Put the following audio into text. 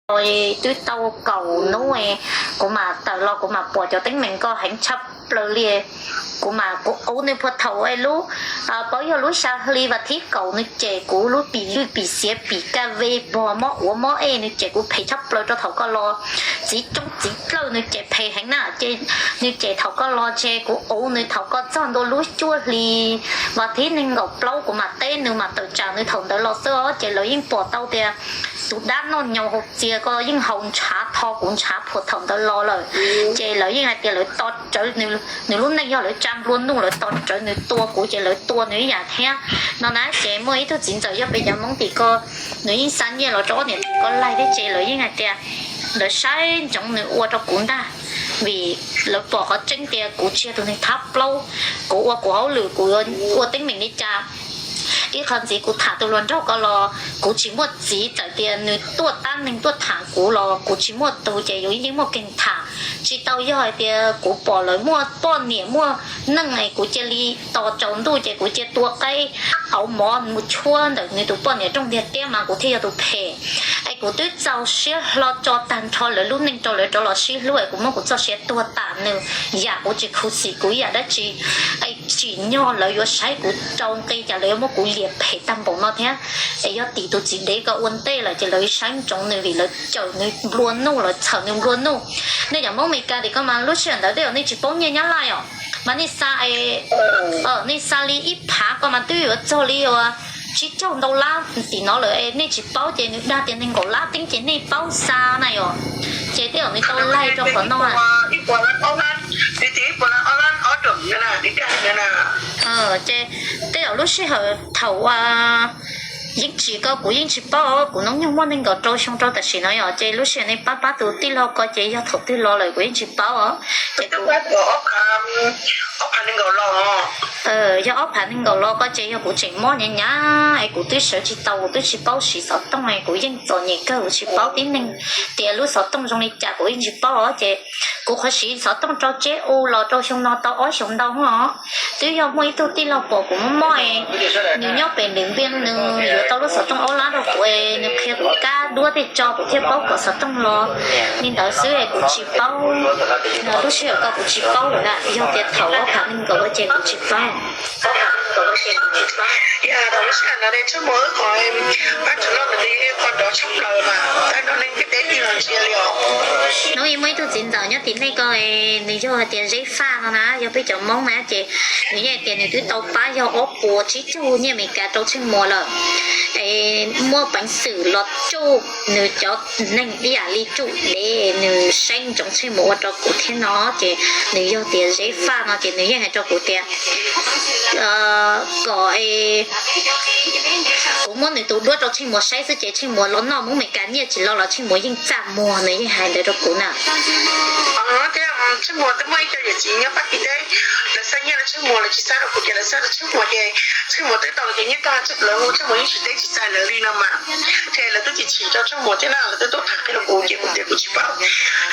Twb tau kaum hnub, kuv mam tawm los kuv mam pom cov teeb meem ko heev tshaj plaws li. Kuv mas kuv auv nws puag thaum lub, paub yog lub xya hli vas thib kaum nws cem kuv lub pim lwj pim xiav pim ka ve pog mob ua mob ej, nws cem kuv phem tshaj plaws rau thaum ko los. Txiv tsoob txiv dlawj nws cem phem heev na ces nws cem thaum ko los ces kuv auv nws thaum ko txog ntua lub cuaj hli vas thib nees nkaum plaub kuv mam teb nws mam tawm tsam nws thaum ntawd los xwb os. Ces lawv yeej pom tau tias tus dab noj nyaus haus txias ko yeej haus ntshav tho kuv ntshav puag thaum ntawd los lawm. Ces lawv yeej hais tias lawv tos rawv nws lub neej, yog lawv tsa nplua nuj lawv tos rawv nws tua kuv ces lawv tua nws ib yam thiab no na. Ces muaj ib tug txiv ntxawm yog peb cov Hmoob tim ko, nws yeej xa nyiaj los rau ob niam txiv ko laig thiab ces lawv yeej hais tias lawv saib ntsoov nws ua rau kuv ntag, vim lawv pom qhov tseeb tias kuv tsis yog tus neeg thab plaub, kuv ua kuv hauj lwm kuv ua teeb meem li cas. Ib qho ntxiv kuv tham tus hluas nraug ko los kuv tsis muaj txiv, txawm tias nws tuaj tab neeg tuaj tham kuv los kuv tsis muaj tus ces yus yeej muaj keeg tham. Tsis tau yog hais tias kuv pom lawv muaj poj niam muaj neej es kuv cia li tos tsaus ntuj ces kuv cia tua qaib auv mov mus tshuab ntawm nws tus poj niam rooj ntiag tiab mas kuv thiaj yog tus phem. Es kuv twb txaus siab hlo tso tag nrho lawv lub neej rau lawv rov los sib hlub es kuv muab kuv txoj sia tuag tas nws, yam kuv tsis khuv xim kuv ib yam dab tsi. Es tsim nyog lawv yuav saib kuv rau nqi cas lawv yuav muab kuv liam phem tag npaum no thiab. Es yog tim tus txiv dev ko ua ntej lawm ces lawv saib ntsoov nws vim lawv cawm nws nplua nuj, lawv txhawm nws nplua nuj. Nej cov Hmoob Meskas tim ko mas lub sij hawm ntawd tej zaum nej tsis paub nyiaj Nyab Laj os, mas nej xa, nej xa li ib phav ko mas twb yuav txog li uas tsib caug ntau lab tim no lawm es nej tsis paub ces nws dag tias nees nkaum lab teeb ces nej paub xa na yom. Ces tej zaum nws tau laig rau qhov no. Ces tej zaum lub sij hawm thaum yeej tsis ko kuv yeej tsis paub, kuv hnub nyoog muaj nees nkaum rau xyoo rau tam sim no yom. Ces lub sij hawm nej pab pab tus tij laug ko ces yog thaum twg los lawm kuv yeej tsis paub os. Ces kuv, yog ob phav nees nkaum los ko ces yog kuv tseem mob hnyav hnyav es kuv twb sawv tsis tau, kuv twb tsis paub siv xov tooj es kuv yeej txom nyem kawg, kuv tsis paub tib neeg tias lub xov tooj zoo li cas kuv yeej tsis paub os. Ces kuv qhuav siv xov tooj rau Tseb U los rau xyoo no tau ob xyoos ntau os. Twb yog muaj ib tug tij laug pom kuv mob mob es nws nyob pem Ntim Npiaj, nws yuav tau lub xov tooj ob lab rau kuv es nws qhia kuv kab duab tej tso kuv thiaj paub kom xov tooj los li ntawd xwb es kuv tsis paub. Lub sij hawm ko kuv tsis paub lawm na, yog tias thaum ob phav nees nkaum ces kuv tsis paub. Hnub ib muaj ib tug txiv ntxawm nyob tim nej ko, nws yog hais tias Zeb Faj no na, yog peb cov Hmoob na, ces nws yeej hais tias nws twb tau pab yog ob puas tsib caug nyiaj Amelikas rau Tsheej Muas lawm. Es muaj peev xwm los tsuj nws cov neeg ib yam li tsuj dev, nws saib ntsoov Tsheej Muas ua rau kuv thiab no. Ces nws yog tias Zeb Faj no ces nws yeej hais rau kuv tias kom kuv muab nws tus duab rau Tsheej Muas saib xwb ces Tsheej Muas los noj Hmoob Amelikas nyiaj tsis los los Tsheej Muas yeej txaj muag, nws yeej hais ntawd rau kuv na. Thiab Tsheej Muas twb muaj ib co yawm txiv nyob Fab Kis teb, lawv xa nyiaj rau Tsheej Muas, lawv tsis xa rau kuv ces lawv xa rau Tsheej Muas ces Tsheej Muas twb tau lawv cov nyiaj tag, lawv hu Tsheej Muas yeej tsis teb tsis txais lawv li no mas. Ces lawv twb tsis chim rau Tsheej Muas thiab na, lawv twb tuaj tham qhia rau kuv ces kuv tias kuv tsis paub.